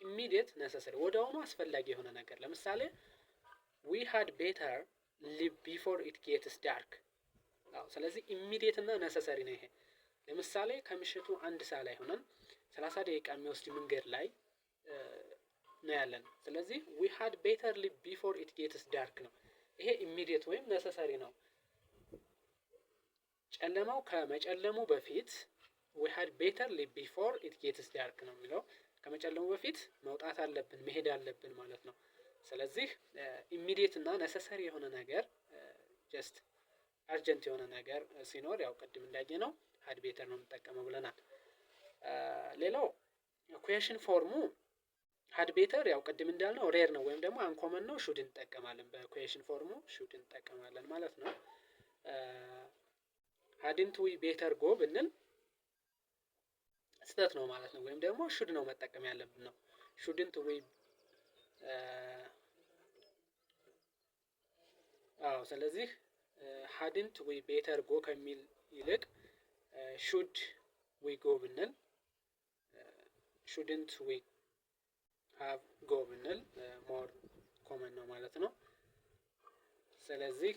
Immediate necessary፣ ወዲያውኑ አስፈላጊ የሆነ ነገር፣ ለምሳሌ we had better leave before it gets dark። ስለዚህ immediate እና necessary ነው ይሄ። ለምሳሌ ከምሽቱ 1 ሰዓት ላይ ሆነን 30 ደቂቃ የሚወስድ መንገድ ላይ ነው ያለን። ስለዚህ we had better leave before it gets dark ነው። ይሄ immediate ወይም necessary ነው። ጨለማው ከመጨለሙ በፊት we had better leave before it gets dark ነው የሚለው። ከመጨለሙ በፊት መውጣት አለብን፣ መሄድ አለብን ማለት ነው። ስለዚህ immediate እና necessary የሆነ ነገር፣ just urgent የሆነ ነገር ሲኖር ያው ቅድም እንዳየነው had better ነው የምንጠቀመው ብለናል። ሌላው question form ኡ had better ያው ቅድም እንዳልነው rare ነው ወይም ደግሞ uncommon ነው፣ should እንጠቀማለን። በ question form ኡ should እንጠቀማለን ማለት ነው። Hadn't we better go ብንል ስህተት ነው ማለት ነው። ወይም ደግሞ should ነው መጠቀም ያለብን ነው። Shouldn't we፣ አዎ። ስለዚህ hadn't we better go ከሚል ይልቅ should we go ብንል፣ shouldn't we have go ብንል more common ነው ማለት ነው። ስለዚህ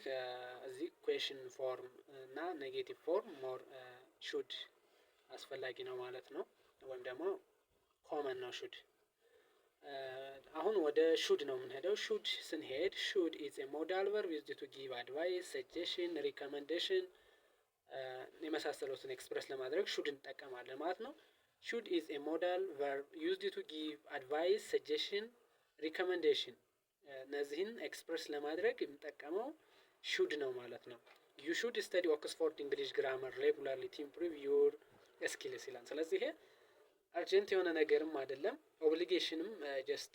እዚህ question form እና negative form more should አስፈላጊ ነው ማለት ነው። ወይም ደግሞ common ነው should። አሁን ወደ should ነው የምንሄደው። Should ስንሄድ should is a modal verb used to give advice, suggestion, recommendation የመሳሰሉትን express ለማድረግ should እንጠቀማለን ማለት ነው። Should is a modal verb used to give advice, suggestion, recommendation፣ እነዚህን express ለማድረግ የምንጠቀመው should ነው ማለት ነው። You should study Oxford English Grammar regularly to improve your skills ይላል። ስለዚህ ይሄ urgent የሆነ ነገርም አይደለም፣ obligation ም just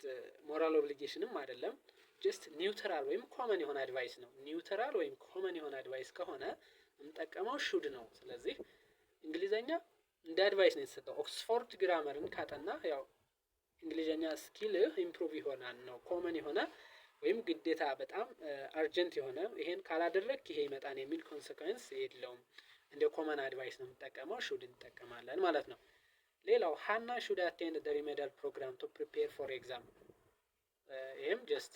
moral obligation ም አይደለም። Just neutral ወይም common የሆነ advice ነው። Neutral ወይም common የሆነ advice ከሆነ የምንጠቀመው should ነው። ስለዚህ እንግሊዘኛ እንደ advice ነው የተሰጠው። Oxford Grammar ን ካጠናህ ያው እንግሊዘኛ skill ህ improve ይሆናል ነው። Common የሆነ ወይም ግዴታ በጣም urgent የሆነ፣ ይሄን ካላደረግክ ይሄ ይመጣል የሚል consequence የለውም። እንደ common advice ነው የምንጠቀመው፣ should እንጠቀማለን ማለት ነው። ሌላው ሀና should attend the remedial program to prepare for exam። ይህም just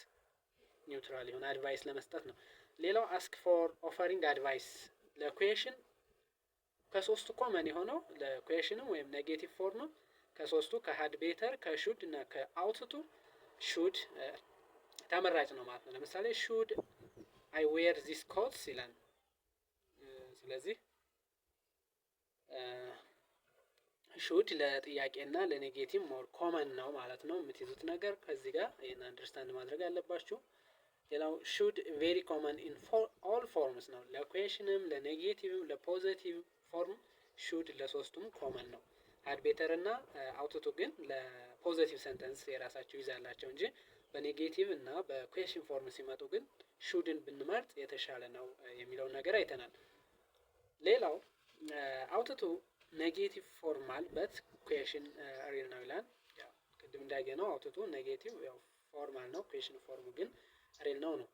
neutral የሆነ advice ለመስጠት ነው። ሌላው ask for offering advice ለ question ከሶስቱ common የሆነው ለ question ም ወይም negative form ከሶስቱ ከ had better፣ ከ should እና ከ ought to should ተመራጭ ነው ማለት ነው። ለምሳሌ "Should I wear this coats?" ይላል። ስለዚህ should ለጥያቄና ለ negative more common ነው ማለት ነው። የምትይዙት ነገር ከዚህ ጋር ይህን understand ማድረግ አለባችሁ። ሌላው should very common in all forms ነው። ለኩዌሽንም፣ ለኔጌቲቭም፣ ለ positive form should ለሶስቱም common ነው። Had better እና ought to ግን ለ positive sentence የራሳቸው ይዛላቸው እንጂ በ negative እና በ question form ሲመጡ ግን should ን ብንመርጥ የተሻለ ነው የሚለውን ነገር አይተናል። ሌላው ought to negative formal but question real ነው ይላል። ቅድም እንዳየነው ought to negative ያው formal ነው፣ question form ኡ ግን real ነው ነው።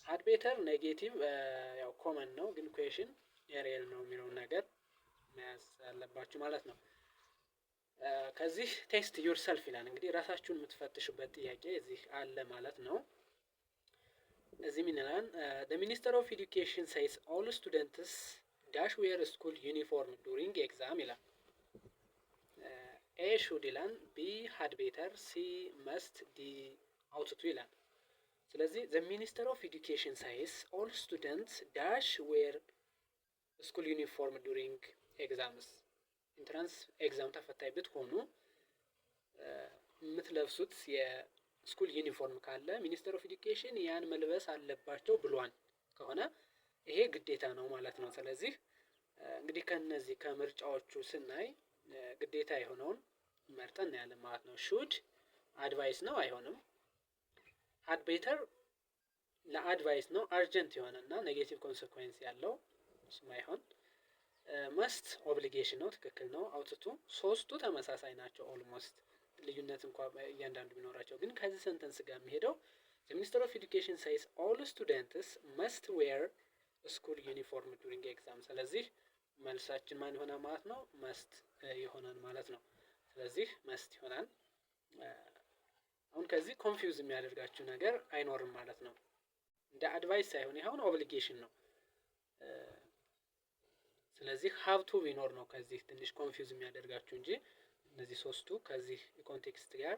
Had better negative ያው common ነው፣ ግን question real ነው የሚለውን ነገር መያዝ አለባችሁ ማለት ነው። ከዚህ test yourself ይላል። እንግዲህ ራሳችሁን የምትፈትሹበት ጥያቄ እዚህ አለ ማለት ነው። እዚህ ምን ይላል? "The Minister of Education says all students dash wear school uniform during exam" ይላል። A should ይላል፣ B had better፣ C must፣ D ought to ይላል። ስለዚህ the Minister of Education says all students dash wear school uniform during exams። Entrance exam ተፈታኝ ብትሆኑ የምትለብሱት የ school uniform ካለ Minister of Education ያን መልበስ አለባቸው ብሏል ከሆነ ይሄ ግዴታ ነው ማለት ነው። ስለዚህ እንግዲህ ከእነዚህ ከምርጫዎቹ ስናይ ግዴታ የሆነውን መርጠን እናያለን ማለት ነው። Should advice ነው፣ አይሆንም። Had better ለ advice ነው፣ urgent የሆነ እና negative consequence ያለው እሱም አይሆን። Must obligation ነው፣ ትክክል ነው። Ought to ሶስቱ ተመሳሳይ ናቸው almost፣ ልዩነት እንኳ እያንዳንዱ ቢኖራቸው ግን ከዚህ sentence ጋር የሚሄደው "Minister of Education says all students must wear school uniform during exam"። ስለዚህ መልሳችን ማን ይሆናል ማለት ነው? Must ይሆናል ማለት ነው። ስለዚህ must ይሆናል። አሁን ከዚህ confuse የሚያደርጋችሁ ነገር አይኖርም ማለት ነው። እንደ advice ሳይሆን ይኸውን obligation ነው። ስለዚህ have to ቢኖር ነው ከዚህ ትንሽ confuse የሚያደርጋችሁ እንጂ እነዚህ ሶስቱ ከዚህ context ጋር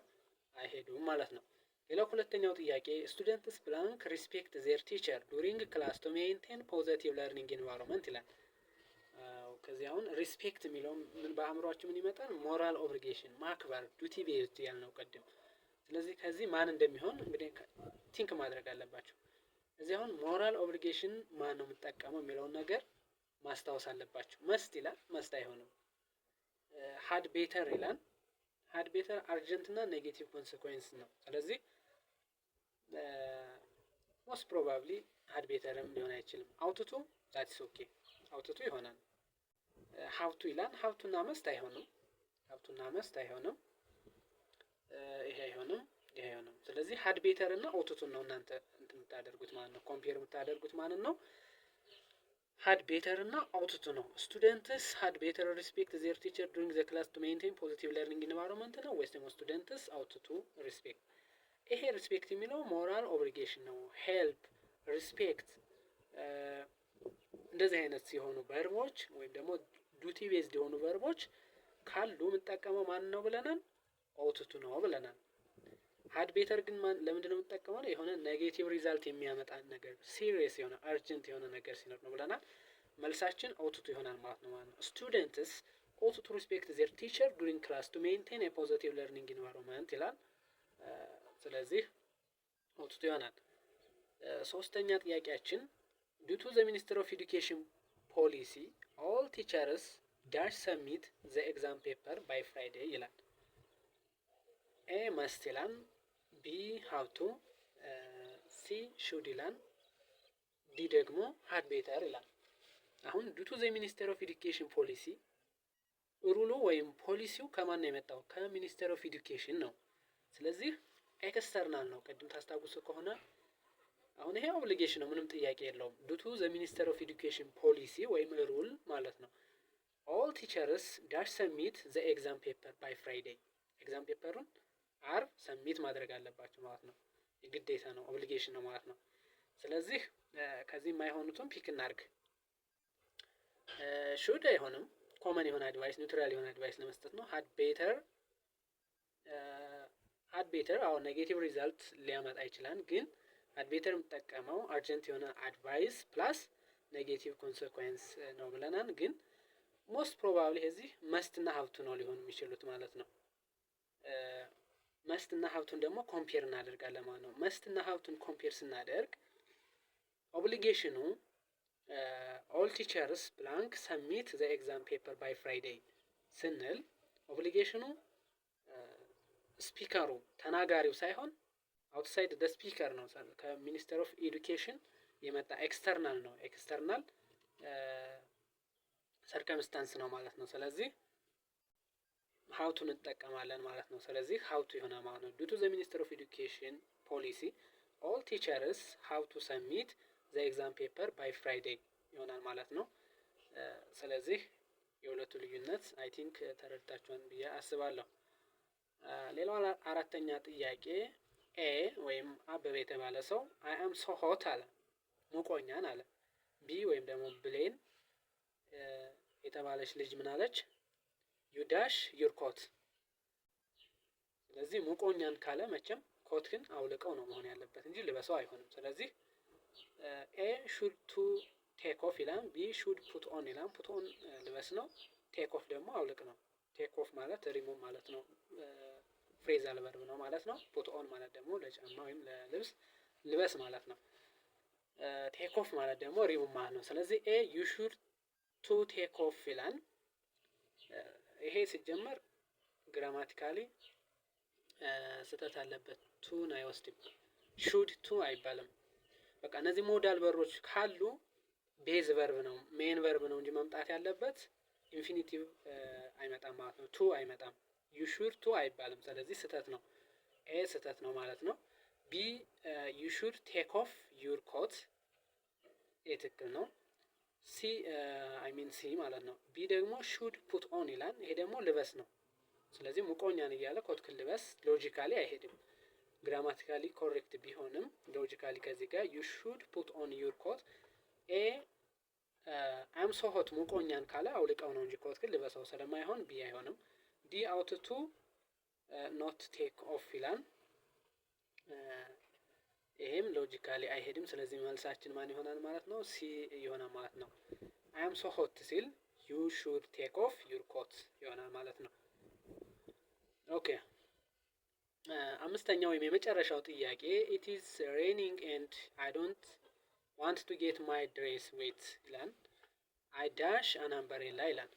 አይሄዱም ማለት ነው። ሌላው ሁለተኛው ጥያቄ "Students blank respect their teacher during class to maintain positive learning environment" ይላል። ከዚህ አሁን respect የሚለው ምን በአእምሯችሁ ምን ይመጣል? Moral obligation ማክበር፣ duty based ያልነው ቅድም። ስለዚህ ከዚህ ማን እንደሚሆን እንግዲህ think ማድረግ አለባችሁ። እዚህ አሁን moral obligation ማን ነው የምጠቀመው የሚለውን ነገር ማስታወስ አለባችሁ። Must ይላል፣ must አይሆንም። Had better ይላል። Had better urgent እና negative consequence ነው። ስለዚህ most probably had better ም ሊሆን አይችልም። Ought to, that's okay፣ ought to ይሆናል። Have to ይላል። Have to እና must አይሆንም። Have to እና must አይሆንም። ይሄ አይሆንም። ይሄ አይሆንም። ስለዚህ had better እና ought to ን ነው እናንተ እንትን የምታደርጉት ማለት ነው። Compare የምታደርጉት ማለት ነው። Had better እና ought to ነው። "Students had better respect their teacher during the class to maintain positive learning environment" ነው ወይስ ደግሞ students ought to respect? ይሄ respect የሚለው moral obligation ነው። Help፣ respect እንደዚህ አይነት ሲሆኑ verb ኦች ወይም ደግሞ duty based የሆኑ verb ኦች ካሉ የምንጠቀመው ማን ነው ብለናል? Ought to ነው ብለናል። Had better ግን ማን ለምንድን ነው የምንጠቀመው? የሆነ negative result የሚያመጣ ነገር፣ serious የሆነ urgent የሆነ ነገር ሲኖር ነው ብለናል። መልሳችን ought to ይሆናል ማለት ነው። "Students ought to respect their teacher during class to maintain a positive learning environment" ይላል። ስለዚህ ought to ይሆናል። ሶስተኛ ጥያቄያችን "Due to the Minister of Education policy, all teachers dash submit the exam paper by Friday" ይላል። A must ይላል፣ B have to፣ C should ይላል፣ D ደግሞ had better ይላል። አሁን due to the Minister of Education policy rule ኡ ወይም ፖሊሲው ከማን ነው የመጣው? ከ Minister of Education ነው። ስለዚህ external ነው። ቅድም ታስታውሱ ከሆነ አሁን ይሄ obligation ነው፣ ምንም ጥያቄ የለውም። Due to the Minister of Education policy ወይም rule ማለት ነው። All teachers dash submit the exam paper by Friday። Exam paper ኡን አርብ submit ማድረግ አለባቸው ማለት ነው። ግዴታ ነው፣ obligation ነው ማለት ነው። ስለዚህ ከዚህ የማይሆኑትን pick እናድርግ። Should አይሆንም። Common የሆነ advice፣ neutral የሆነ advice ለመስጠት ነው። Had better፣ had better አሁን negative result ሊያመጣ ይችላል። ግን had better የምጠቀመው urgent የሆነ advice plus negative consequence ነው ብለናል። ግን most probably እዚህ must ና have to ነው ሊሆኑ የሚችሉት ማለት ነው። Must ና have to ን ደግሞ compare እናደርጋለን ማለት ነው። Must ና have to ን compare ስናደርግ obligation ኑ all teachers blank submit the exam paper by Friday ስንል obligation ኑ speaker ኡ ተናጋሪው ሳይሆን outside the speaker ነው። ከ Minister of Education የመጣ external ነው። External circumstance ነው ማለት ነው። ስለዚህ have to ን እንጠቀማለን ማለት ነው። ስለዚህ have to ይሆናል ማለት ነው። Due to the Minister of Education policy, all teachers have to submit the exam paper by Friday ይሆናል ማለት ነው። ስለዚህ የሁለቱ ልዩነት I think ተረድታችኋል ብዬ አስባለሁ። ሌላው አራተኛ ጥያቄ፣ A ወይም አበበ የተባለ ሰው "I am so hot" አለ፣ ሙቆኛል አለ። B ወይም ደግሞ ብሌን የተባለች ልጅ ምን አለች? "You dash your coat።" ስለዚህ ሙቆኛል ካለ መቼም ኮትህን አውልቀው ነው መሆን ያለበት እንጂ ልበሰው አይሆንም። ስለዚህ A should to take off ይላል። B should put on ይላል። Put on ልበስ ነው። Take off ደግሞ አውልቅ ነው። ቴክ ኦፍ ማለት ሪሙቭ ማለት ነው። Phrasal verb ነው ማለት ነው። Put on ማለት ደግሞ ለጫማ ወይም ለልብስ ልበስ ማለት ነው። Take off ማለት ደግሞ ሪሙቭ ማለት ነው። ስለዚህ A you should to take off ይላል። ይሄ ሲጀመር grammatically ስህተት አለበት። To ን አይወስድም። Should to አይባልም። በቃ እነዚህ modal verb ኦች ካሉ base verb ነው፣ main verb ነው እንጂ መምጣት ያለበት infinitive አይመጣም ማለት ነው። To አይመጣም። You should to አይባልም። ስለዚህ ስህተት ነው። A ስህተት ነው ማለት ነው። B you should take off your coat፣ ይህ ትክክል ነው። C፣ I mean C ማለት ነው። B ደግሞ should put on ይላል። ይሄ ደግሞ ልበስ ነው። ስለዚህ ሙቆኛል እያለ ኮትክን ልበስ logically አይሄድም። Grammatically correct ቢሆንም logically ከዚህ ጋር you should put on your coat፣ A I'm so hot ሙቆኛል ካለ አውልቀው ነው እንጂ ኮትክን ልበሰው ስለማይሆን B አይሆንም። D ought to not take off ይላል። ይሄም logically አይሄድም። ስለዚህ መልሳችን ማን ይሆናል ማለት ነው? C ይሆናል ማለት ነው። I'm so hot ሲል you should take off your coat ይሆናል ማለት ነው። Okay፣ አምስተኛው ወይም የመጨረሻው ጥያቄ፣ "It is raining and I don't want to get my dress wet" ይላል። "I dash an umbrella" ይላል።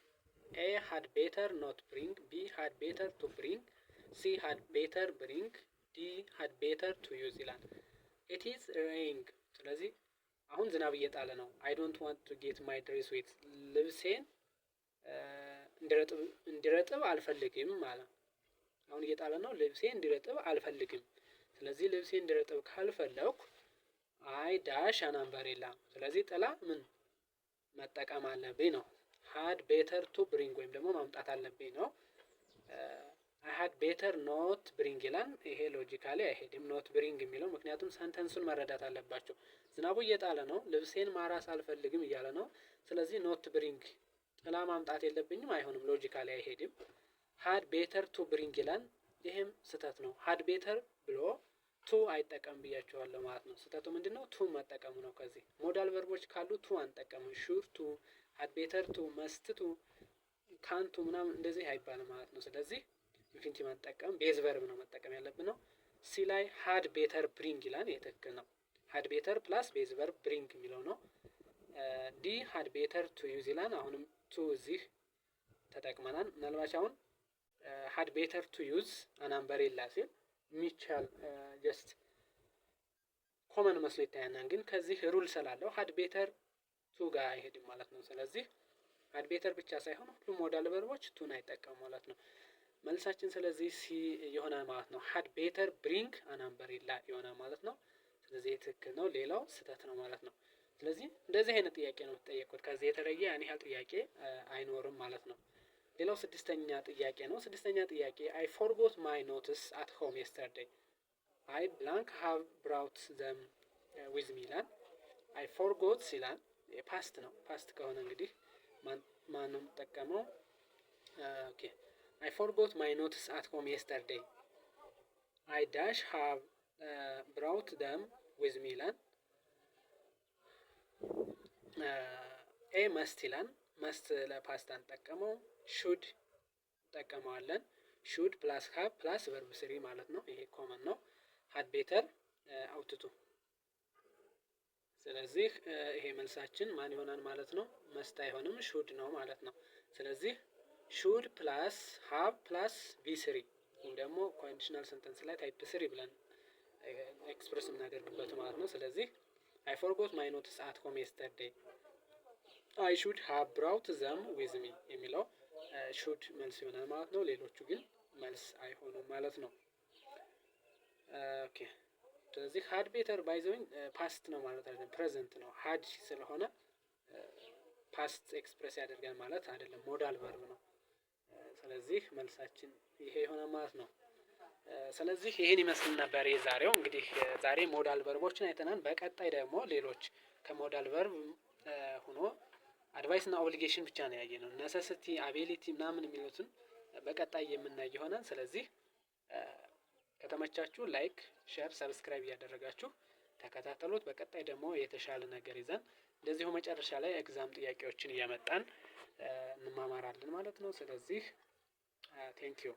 A had better not bring፣ B had better to bring፣ C had better bring፣ D had better to use ይላል። It is raining፣ ስለዚህ አሁን ዝናብ እየጣለ ነው። I don't want to get my dress wet፣ ልብሴን እንዲረጥብ አልፈልግም ማለት። አሁን እየጣለ ነው። ልብሴ እንዲረጥብ አልፈልግም። ስለዚህ ልብሴ እንዲረጥብ ካልፈለኩ I dash an umbrella። ስለዚህ ጥላ ምን መጠቀም አለብኝ ነው። Had better to bring ወይም ደግሞ ማምጣት አለብኝ ነው። I had better not bring ይላል። ይሄ logically አይሄድም not bring የሚለው፣ ምክንያቱም sentence ኡን መረዳት አለባችሁ። ዝናቡ እየጣለ ነው፣ ልብሴን ማራስ አልፈልግም እያለ ነው። ስለዚህ not bring፣ ጥላ ማምጣት የለብኝም አይሆንም፣ logically አይሄድም። Had better to bring ይላል። ይሄም ስህተት ነው። Had better ብሎ to አይጠቀም ብያችኋለሁ ማለት ነው። ስህተቱ ምንድን ነው? To መጠቀሙ ነው። ከዚህ modal verb ኦች ካሉ to አንጠቀምም። Should to፣ had better to፣ must to፣ can to ምናምን እንደዚህ አይባልም ማለት ነው። ስለዚህ infinitive አንጠቀም፣ base verb ነው መጠቀም ያለብን ነው። C ላይ had better bring ይላል። ይሄ ትክክል ነው። Had better plus base verb bring የሚለው ነው። D had better to use ይላል። አሁንም to እዚህ ተጠቅመናል። ምናልባት አሁን had better to use an umbrella ሲል የሚቻል just common መስሎ ይታያናል። ግን ከዚህ rule ስላለው had better to ጋር አይሄድም ማለት ነው። ስለዚህ had better ብቻ ሳይሆን ሁሉም modal verb ኦች to ን አይጠቀሙ ማለት ነው። መልሳችን ስለዚህ C ይሆናል ማለት ነው። Had better bring an umbrella ይሆናል ማለት ነው። ስለዚህ ትክክል ነው። ሌላው ስህተት ነው ማለት ነው። ስለዚህ እንደዚህ አይነት ጥያቄ ነው የምትጠየቁት። ከዚህ የተለየ ያን ያህል ጥያቄ አይኖርም ማለት ነው። ሌላው ስድስተኛ ጥያቄ ነው። ስድስተኛ ጥያቄ፣ "I forgot my notes at home yesterday. I blank have brought them with me" ይላል። I forgot ይላል፣ past ነው። Past ከሆነ እንግዲህ ማን ነው የምጠቀመው? Okay, "I forgot my notes at home yesterday. I dash have brought them with me" ይላል። A must ይላል። Must ለ past አንጠቀመው። Should እንጠቀመዋለን። Should plus have plus verb three ማለት ነው። ይሄ common ነው። Had better፣ ought to። ስለዚህ ይሄ መልሳችን ማን ይሆናል ማለት ነው? Must አይሆንም፣ should ነው ማለት ነው። ስለዚህ should plus have plus V three ወይም ደግሞ conditional sentence ላይ type three ብለን express የምናደርግበት ማለት ነው። ስለዚህ "I forgot my notes at home yesterday. I should have brought them with me" የሚለው should መልስ ይሆናል ማለት ነው። ሌሎቹ ግን መልስ አይሆኑም ማለት ነው። Okay፣ ስለዚህ had better by the way past ነው ማለት አይደለም፣ present ነው። Had ስለሆነ past express ያደርጋል ማለት አይደለም፣ modal verb ነው። ስለዚህ መልሳችን ይሄ ይሆናል ማለት ነው። ስለዚህ ይሄን ይመስል ነበር የዛሬው። እንግዲህ ዛሬ modal verb ኦችን አይተናል። በቀጣይ ደግሞ ሌሎች ከ modal verb ሆኖ advice እና obligation ብቻ ነው ያየነው። Necessity፣ ability ምናምን የሚሉትን በቀጣይ የምናይ ይሆናል። ስለዚህ ከተመቻችሁ like፣ share፣ subscribe እያደረጋችሁ ተከታተሉት። በቀጣይ ደግሞ የተሻለ ነገር ይዘን እንደዚሁ መጨረሻ ላይ exam ጥያቄዎችን እያመጣን እንማማራለን ማለት ነው። ስለዚህ thank you.